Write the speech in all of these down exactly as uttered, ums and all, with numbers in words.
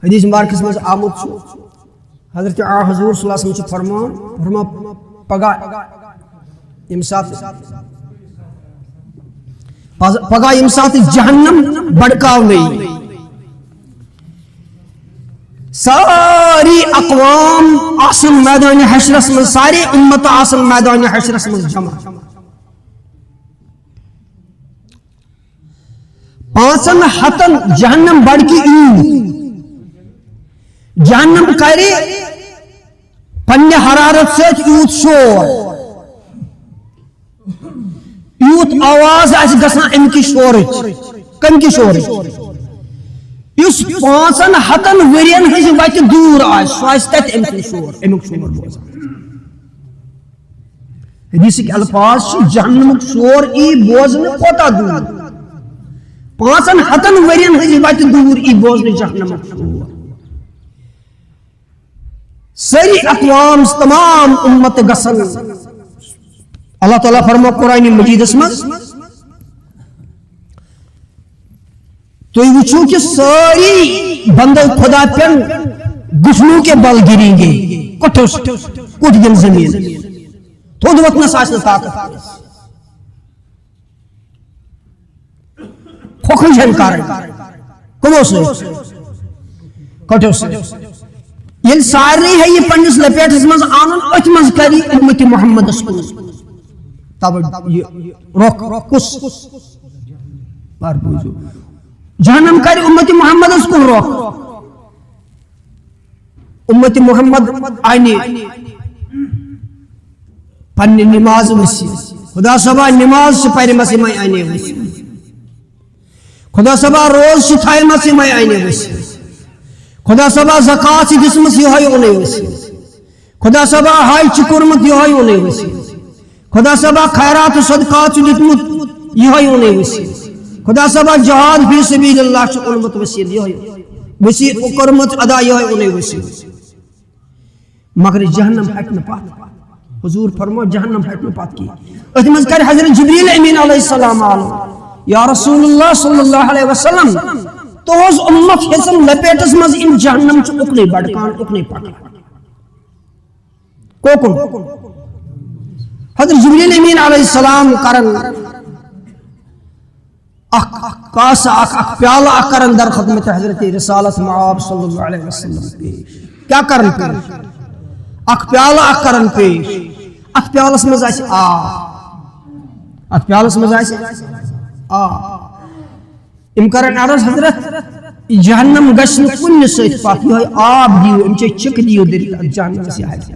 حدیث مبارکس منٛز آمُت چھُ، حضرت آ حضور صلی اللہ علیہ وسلم چھُ فرمان، فرمان پگاہ ییٚمہِ ساتہٕ، پز-، پگاہ ییٚمہِ ساتہٕ جہنم بڑکاونہٕ یی، ساری اقوام آسن میدان حشرس منٛز، سارے امت آسن میدان حشرس منٛز جمع۔ پانٛژن ہتن جہنم بڑکہِ یوٗت، جہنم کرِ پننہِ حرارت سۭتۍ یوٗت شور، یوٗت آواز آسہِ گژھان امہِ کہِ شورٕچ۔ کمہِ کہِ شورٕچ؟ یُس پانٛژن ہتن ؤرین ہٕنٛزِ وتہِ دوٗر آسہِ، سُہ آسہِ تتہِ أمۍ سُنٛد شور، امیُک شور بوزان۔ حدیثٕکۍ الفاظ چھِ، جہنمُک شور ای بوزنہٕ کوتاہ دوٗر؟ پانٛژن ہتن ؤرین ہٕنٛزِ وتہِ دوٗر ای بوزنہٕ جہنمُک شور۔ سٲری اقوام، تمام امت گژھن۔ اللہ تعالیٰ فرمو قرآن مجیدس منٛز، تُہۍ وٕچھِو کہ سٲری بندے خدا پٮ۪ن گھٹنوں کے بل گریں گے، کٹھس، کٹ دِن زمین، تھوٚد وۄتھنس آسہِ نہٕ طاقت۔ کھوکھٕج ہن کرٕنۍ۔ کٕمو سۭتۍ؟ کٹھیو سۭتۍ۔ ییٚلہِ سارنٕے ہے یہِ پننِس لپیٹس منٛز انُن، أتھۍ منٛز کرِ یہِ امت محمدس کُن توجہ، یہِ رخ۔ کُس؟ پر بوٗزِو۔ جہنم کرِ امت محمدس کُن رخ۔ امت محمد انہِ پننہِ نماز وسیع۔ خدا صٲبا، نماز چھِ پرمژ، یِمے انے وسیع۔ خدا صٲبا، روز چھِ تھایمژ، یِمے انے وسیع۔ خدا صٲبا، زکوٰۃ چھِ دِژمٕژ، یِہوٚے اونے وسیع۔ خدا صٲبا، حج چھُ کوٚرمُت، یِہوٚے اونے وسیع۔ خدا صٲبا، خیرات و صدقات چھُ دیُتمُت، یِہوٚے اونے وسیع۔ خدا صٲبا، جہاد فی سبیل اللہ چھُ اوٚنمُت وسیع، یِہوٚے وسیع کوٚرمُت ادا، یِہوٚے اونے وسیع۔ مگر جہنم ہٹہِ نہٕ پتھ۔ حضور فرمو، جہنم ہٹہِ نہٕ پتھ کینٛہہ۔ أتھۍ منٛز کرِ حضرت جبریل امین علیہ السلام عالم، یا رسول اللہ صلی اللہ علیہ وسلم، تُہنٛز امت ہیٚژن لپیٹس منٛز یِم، جہنم چھُ اُکنُے بڑکان، اُکنُے پکان۔ کوکُن؟ حضرت جبریل امین علیہ السلام کرن اکھ، اکھ کاسہٕ اکھ، اکھ پیالہٕ اکھ کرن در خدمت حضرت رسالت مآب صلی اللہ علیہ وسلم پیش۔ کیٛاہ کرن پیش؟ اکھ پیالہٕ اکھ کرن پیش۔ اتھ پیالس منٛز آسہِ آب۔ اتھ پیالس منٛز آسہِ آب۔ یِم کرن عرض، حضرت، جہنم گژھِ نہٕ کُنہِ سۭتۍ پتھ، یِہوٚے آب دِیِو، أمۍ چے چھِکھ دِیِو دٔرِتھ، اتھ جہنمس یہِ ہٹہِ۔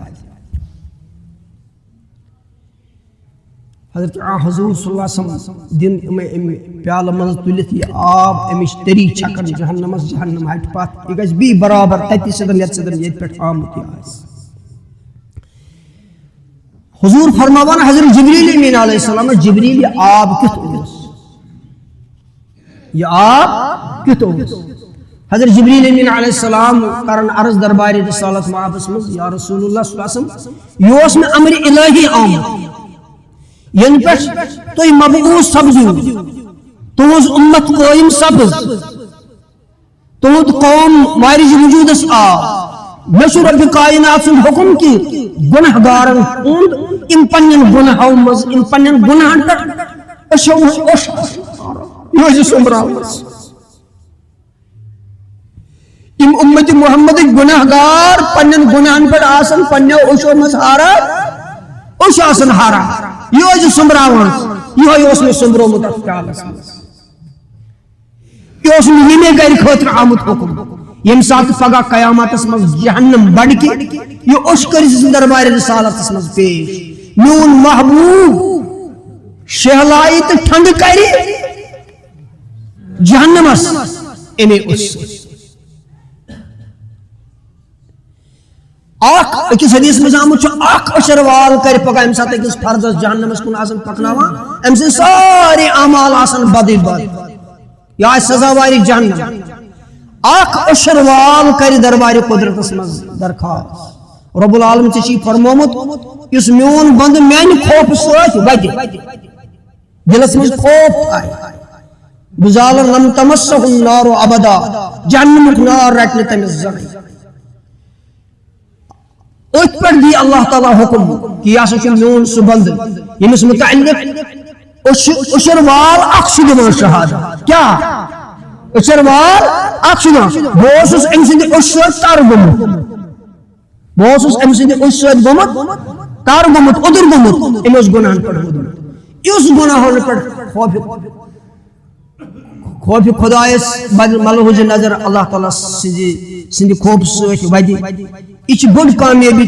حضرت آ حضور صلی اللہ علیہ وسلم دِن یِمے اَمہِ پیالہٕ منٛز تُلِتھ یہِ آب، اَمِچ تٔری چھکن جہنمس، جہنم ہٹہِ پتھ، یہِ گژھِ بیٚیہِ برابر تَتی سۭتۍ، یَتھ سۭتۍ ییٚتہِ پٮ۪ٹھ آمُت یہِ آسہِ۔ حضور فرماوان حضرت جبریل امین علیہ السلام، جبریل، یہِ آب کیُتھ اوس؟ یہِ آب کیُتھ اوس؟ حضرت جبریل امین علیہ السلام کرن عرض دربارِ رسالت مآبس منٛز، یا رسول اللہ صلی اللہ علیہ وسلم، یہِ اوس مےٚ امرِ الہی آمُت، ینہٕ پٮ۪ٹھ تُہۍ مبعوث سپدِو، تُہنٛز امت قٲیِم سپٕز، تُہُنٛد قوم وارِثِ وجوٗدس آو، مےٚ چھُ رۄبِ کاینات سُنٛد حُکُم کہِ گۄناہ گارن ہُنٛد، یِم پننٮ۪ن گۄناہو منٛز، یِم پننٮ۪ن گۄناہن پٮ۪ٹھ أچھو منٛز اوٚش آسن، یہِ ٲسۍ سوٚمبراوان۔ یِم اُمتِ محمدٕکۍ گۄناہ گار پننٮ۪ن گۄناہن پٮ۪ٹھ آسن پننٮ۪و أچھو منٛز ہاران، أچھ آسن ہاران، یہِ ٲسۍ سوٚمبراوان، یِہوٚے اوس مےٚ سوٚمبرومُت اتھ پیالس منٛز۔ یہِ اوس نہٕ ییٚمے گرِ خٲطرٕ آمُت حُکُم، ییٚمہِ ساتہٕ پگاہ قیامتس منٛز جہنم بڑکہِ، یہِ اوٚش کٔرِتھ سُہ دربارِ رسالتس منٛز پیش۔ میون محبوب شہلایہِ تہٕ ٹھنڈٕ کرِ جہنمس اَمے اوٚشہِ سۭتۍ۔ اکھ، أکِس حدیث منٛز آمُت چھُ، اکھ أچھر وال کرِ پگاہ، ییٚمہِ ساتہٕ أکِس فردس جہنمس کُن آسن پکناوان، أمۍ سٕنٛدۍ سٲری اعمال آسن بدٕے بد، یہِ آسہِ سزاوارِ جہنم۔ اکھ أچھر وال کرِ دربارِ قدرتس منٛز درخواست، رب العالمین ژےٚ چھُے فرمومُت، یُس میون بندٕ میانہِ خوفہٕ سۭتۍ ودِ، دلس منٛز خوف تھایہِ، بُزالن لم تمسہ النار ابدا، جہنمُک نار رٹہِ نہٕ تٔمِس زٕہٕنۍ۔ أتھۍ پٮ۪ٹھ دی اللہ تعالیٰ حکم کہ یہِ ہسا چھُ میون سُہ بندٕ، ییٚمِس مُتعلق أچھ-، أچھر وال اکھ چھُ دِوان شہادت۔ کیٛاہ؟ أچھر وال اکھ چھُ دِوان۔ بہٕ اوسُس أمۍ سٕنٛدِ أچھ سۭتۍ تر گوٚمُت۔ بہٕ اوسُس أمۍ سٕنٛدِ أچھ سۭتۍ گوٚمُت تر گوٚمُت، اوٚدُر گوٚمُت۔ أمۍ اوس گۄناہن پٮ۪ٹھ ووٚدمُت۔ یُس گۄناہن پٮ۪ٹھ خوفہِ خوفِ خۄدایس بد-، ملحوظ نظر اللہ تعالیٰ سٕنٛزِ، سٕنٛدِ خوفہٕ سۭتۍ ودِ، یہِ چھِ بٔڑ کامیٲبی